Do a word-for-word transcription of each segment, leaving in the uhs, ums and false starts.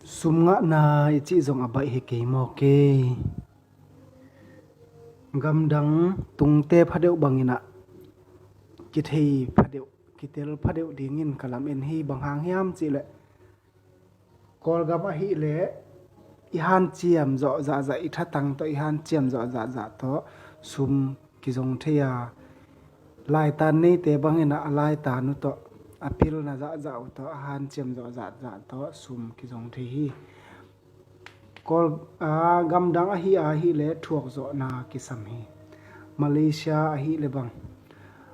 Sum ngahna i cih zong a baih hi kei maw kei. Gamdang tungte phadeuh bangin ah kithei phadeuh, kitel phadeuh dingin ka lamen hi. Bang hang hiam cihleh, Kawlgam ahih leh i hanciam zawh zahzah, i thatang tawh i hanciam zawh zahzah tawh sum kizong thei a, laitan neite bangin ah a laitan uh tawh, a pilna zahzah uh tawh, a hanciam zawh zahzah tawh sum kizong thei hi. Kawl, a, gamdang ahi a, ahih leh thuakzawhna kisam hi. Malaysia ahih leh bang,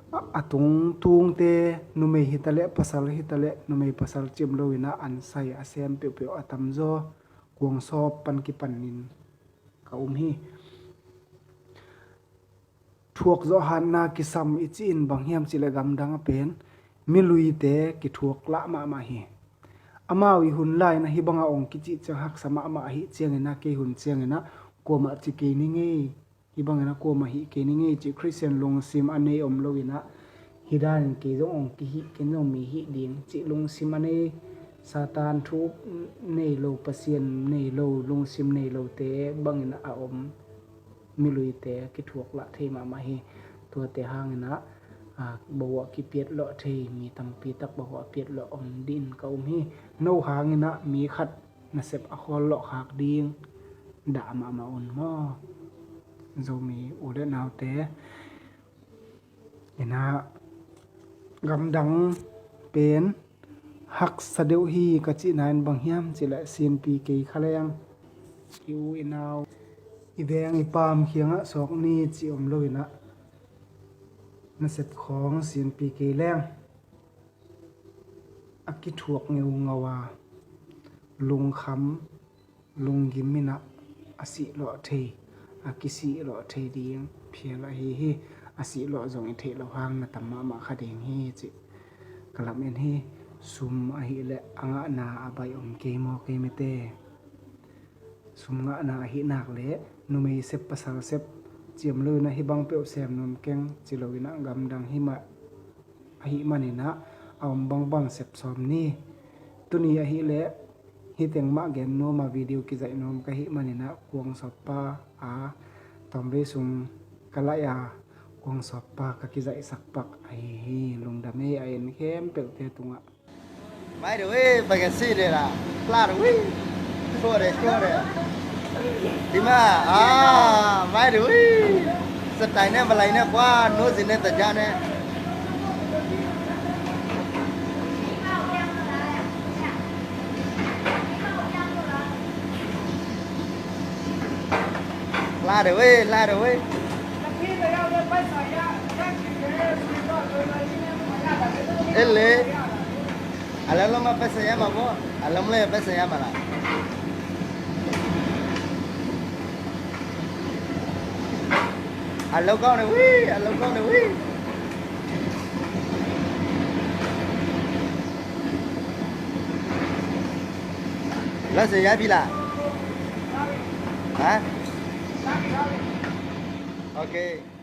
a, a tung tungte, numei hitaleh pasal hitaleh, numei pasal cim loin ah an sai a sem peuhpeuh a tamzaw kuang sawp pan kipanin ka um hi. Thuakzawh hatna kisam i cih in bang hiam cihleh, gamdang a pen miluite kithuak lah mahmah hi. Amau i hun lai-in ah hih bangah ong kicih ciang haksa mahmah ahih ciangin ah, kei hun ciangin ah kuamah ci kei ni ngei, hih bangin ah kuamah hih kei ni ngei cih Khristian lungsim a nei om loin ah, hih danin kei zong ong kihih, kei zong mi hih ding cih lungsim a nei, Satan thu nei lo, Pasian nei lo, lungsim nei lote bangin a om miluite kithuak lah thei mahmah hi. Tuate hangin ah, a, bawa kipiat lawh thei mi tampi tak bawa piat lawh om dingin ka um hi. No hangin ah mi khat nasep a khawl lawh khak ding dah mahmah un maw, Zomi u le naute. Ina, gamdang pen haksa deuh hi ka cihna in bang hiam cihleh, sinpi kei kha leng, i u i nau, i veng i paam kiangah suak ni cih om loin ah, nasep khawng sinpi kei leng a kithuak ngeungau a, lungkham lunggim in ah a sihlawh thei, a kisihlawh thei ding phial ahi hi. A sihlawh zong i theih loh hang na tam mahmah kha ding hi cih ka lamen hi. Sum ahih leh a ngahna a baih om kei maw kei mite. Sum ngahna ahih nak leh numei sep pasal sep ciam loin ah hih bang peuh sem nuam keng ci loin ah, gamdang hi mah ahih manin ah a om bangbang sep sawm ni. Tuni ahih leh hih teng mah gen nuam a, video kizaih nuam ka hih manin ah kuang sawppa a, tawmvei sung ka laih a, kuang sawppa ka kizaihsak pak ahi hi. Lungdam ei, a en khempeuhte tungah. ไม่ดูเว้ย ไปกันสิเดี๋ยวละ พลาดเว้ย โคตรเลย โคตรเลย ดีมาก อ่า ไม่ดูเว้ย สไตล์เนี่ย อะไรเนี่ย กว่า โน้ตสิเนี่ย แต่จ้าเนี่ย พลาดเลยเว้ย พลาดเลยเว้ย เอ็นเลย Alam lo ma pesa yama bo. Alam lo ya pesa yama la. Alam kau ne wi, alam kau ne wi. La se ya bila. Ha? Okay.